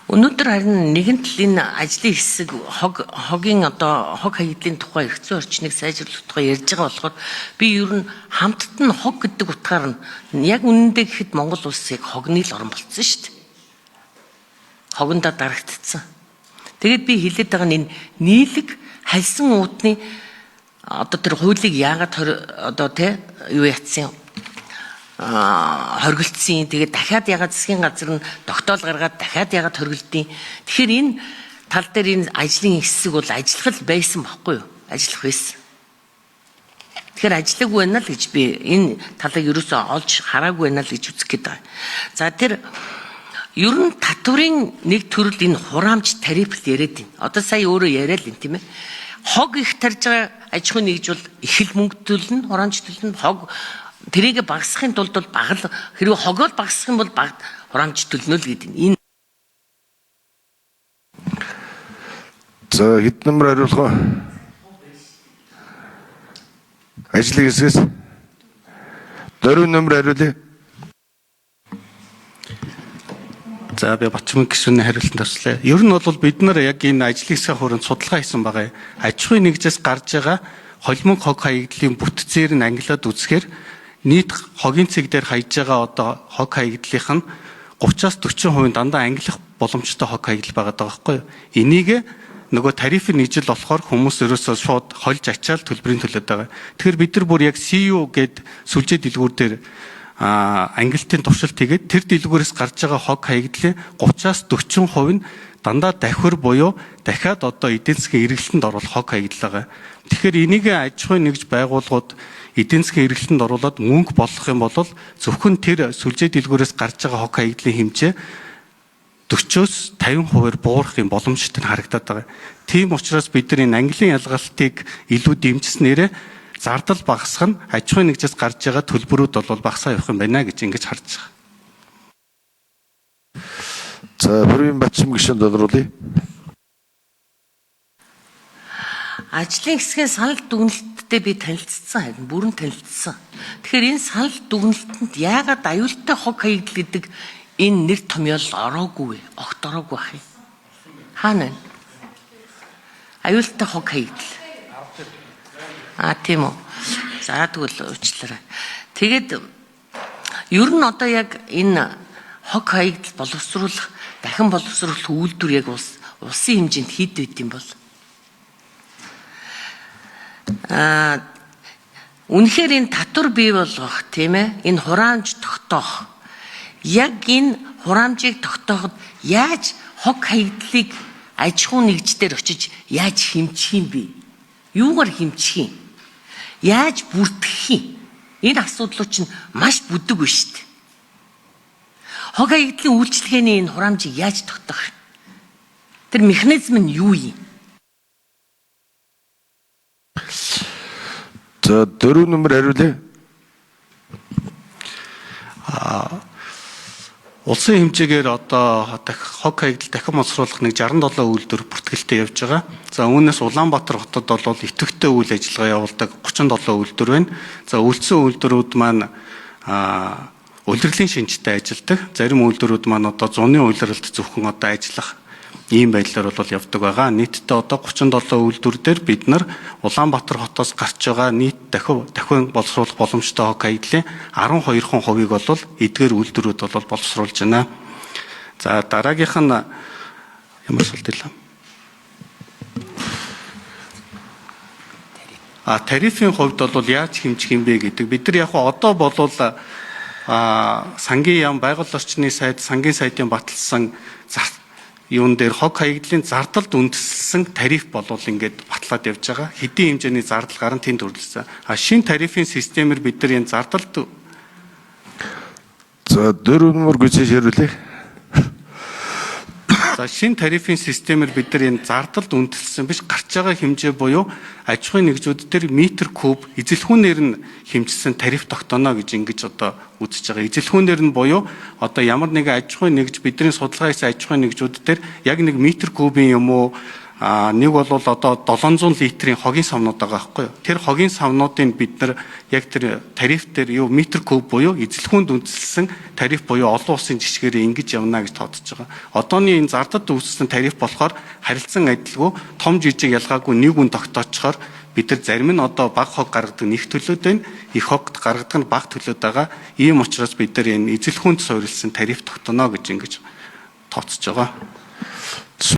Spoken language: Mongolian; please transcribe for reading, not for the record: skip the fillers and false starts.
Өнөөдөр харин нэгэн тал энэ ажлын хэсэг хогийн одоо хог хаягдлын тухай эрх зүйн орчныг сайжруулах тухай ярьж байгаа болохоор би ер нь хамтд нь хог гэдэг утгаар нь яг үнэндээ гэхэд Монгол улс яг хогны л орн болцсон шүү дээ. Хогондоо дарагдцсан. Тэгээд би хэлээд байгаа нь энэ нийлэг хальсан уутны одоо тэр хуулийг яагаад одоо тэ юу ятсан хоригдсон. Тэгээд дахиад ягаад засгийн газар нь тогтоол гаргаад дахиад ягаад хоригдیں۔ Тэгэхээр энэ тал дээр энэ ажлын хэсэг бол ажиллах л байсан бохгүй юу? Ажиллах байсан. Тэгэхээр ажиллаагүй байна л гэж би энэ талыг ерөөсөө олж хараагүй байна л гэж үзэх гээд байгаа. За тэр ер нь татврын нэг төрөл энэ хураамж тариф л яриад байна. Одоо сая өөрөө яриад л юм тийм ээ. Хог их тарж байгаа аж ахуйн нэгж бол их л мөнгө төлнө, хураамж төлнө. Хог тэрийг багасгахын тулд бол бага л хэрвээ хогоо л багасгах юм бол бага хураамж төлнө л гэдэг нь. Энэ За хэд номер хариулах вэ? Ажлын хэсгээс 4 номер хариулъя. За би Батчмын гишүүний хариултанд орчлоо. Ер нь бол бид нар яг энэ ажлын хэсгийн хүрээнд судалгаа хийсэн байгаа. Аж ахуйн нэгжээс гарч байгаа холимог хог хаягдлын бүтцээр нь ангилаад үзэхээр нийт хогийн цэг дээр хаяж байгаа одоо хог хаягдлынх нь 30-аас 40% дандаа ангилах боломжтой хог хаягдал байгаа даа байхгүй юу? Энийг нөгөө тарифын нийжил болохоор хүмүүс ерөөсөө шууд холж ачаал төлбөрийн төлөөд байгаа. Тэгэхээр бид нар бүр яг CU гэд сүлжээ дэлгүүр дээр ангилтын туршилт хийгээд тэр дэлгүүрээс гарч байгаа хог хаягдлын 30-аас 40% нь дандаа давхир буюу дахиад одоо эдийн засгийн эргэлтэнд оруулах хог хаягдал байгаа. Тэгэхээр энийг аж ахуйн нэгж байгууллагууд эдийн засгийн эргэлтэнд оруулаад мөнгө болгох юм бол зөвхөн тэр сүлжээ дэлгүүрээс гарч байгаа хог хаягдлын хэмжээ 40-оос 50%-аар буурах юм боломжтой нь харагдаад байгаа. Тийм учраас бид нар энэ ангилын ялгалтыг илүү дэмжснээрээ зардал багасгах нь аж ахуйн нэгжээс гарч байгаа төлбөрүүд бол багасаа явах юм байна гэж ингэж харж байгаа. За бүрийн Батчим гишүүнд тодруулъя. Ажлын хэсгийн санал дүгнэлттэй би танилцсан, харин бүрэн танилцсан. Тэгэхээр энэ санал дүгнэлтэнд яагаад аюултай хог хаягдал гэдэг энэ нэр томьёол ороогүй вэ? Огт ороогүй байх юм. Хаана вэ? Аюултай хог хаягдал. А тийм үү. За тэгвэл уучлаарай. Тэгээд ер нь одоо яг энэ хог хаягдал боловсруулах, дахин боловсруулах үйлдвэр яг улсын хэмжээнд хэд байд юм бол? Үнэхээр энэ татвар бий болгох, тийм ээ, энэ хураамж тогтоох. Яг энэ хураамжийг тогтооход яаж хог хаягдлыг аж ахуйн нэгждэр очиж яаж хэмжих юм бэ? Юугаар хэмжих юм? Яаж бүртгэх юм? Энэ асуудлууд чинь маш бүдэг биш үү? Хог хаягдлын үйлчилгээний энэ хураамжийг яаж тогтоох юм? Тэр механизм нь юу юм? За 4 номер хариулъя. Улсын хэмжээгээр одоо хог хаягдал дахин боловсруулах нэг 67 үйлдвэр бүртгэлтэй явж байгаа. За үүнээс Улаанбаатар хотод бол идэвхтэй үйл ажиллагаа явуулдаг 37 үйлдвэр байна. За үлдсэн үйлдвэрүүд маань улирлын шинжтэй ажилладаг. Зарим үйлдвэрүүд маань одоо зуны улиралд зөвхөн одоо ажиллах ийм байдлаар бол явдаг байгаа. Нийтдээ одоо 37 үйлдвэр дээр бид нар Улаанбаатар хотоос гарч байгаа нийт дахин боловсруулах боломжтой хог хаягдлын 12% бол эдгээр үйлдвэрүүд бол боловсруулж байна. За дараагийнх нь ямар асуулт илээ? Тарифын хувьд бол яаж хэмжих юм бэ гэдэг. Бид нар яг одоо болвол сангийн яам, байгаль орчны сайд, сангийн сайдын баталсан юун дээр хог хаягдлын зардалд үндэслэсэн тариф болвол ингээд батлаад явж байгаа. Хэдийн хэмжээний зардал гарan тэнд төрлөсөн. Шинэ тарифын системээр бид нар энэ зардалд За 4 номер гүйцэж хариулъя. За шинэ тарифын системээр бид нар энэ зардалд үндэслэсэн биш гарч байгаа хэмжээ буюу аж ахуйн нэгжүүд дээр метр куб эзэлхүүнээр нь хэмжсэн тариф тогтооно гэж ингэж одоо үзэж байгаа. Эзэлхүүнээр нь буюу одоо ямар нэгэн аж ахуйн нэгж бидний судалгаа хийсэн аж ахуйн нэгжүүд дээр яг нэг метр кубын юм уу А нэг бол одоо 700 литрийн хогийн савнууд байгаа байхгүй юу? Тэр хогийн савнуудыг бид нар яг тэр тариф дээр юу метр куб буюу эзлэхүүнд үндэслэсэн тариф буюу олон улсын жишгээр ингэж явна гэж тооцож байгаа. Одооны энэ зардад үүссэн тариф болохоор харилцан адилгүй том жижиг ялгаагүй нэг үн тогтоочхоор бид нар зарим нь одоо бага хог гаргадаг нэг төлөөд байна, их хог гаргадаг нь бага төлөөд байгаа. Ийм учраас бид нар энэ эзлэхүүнд суурилсан тариф тогтоно гэж ингэж тооцож байгаа.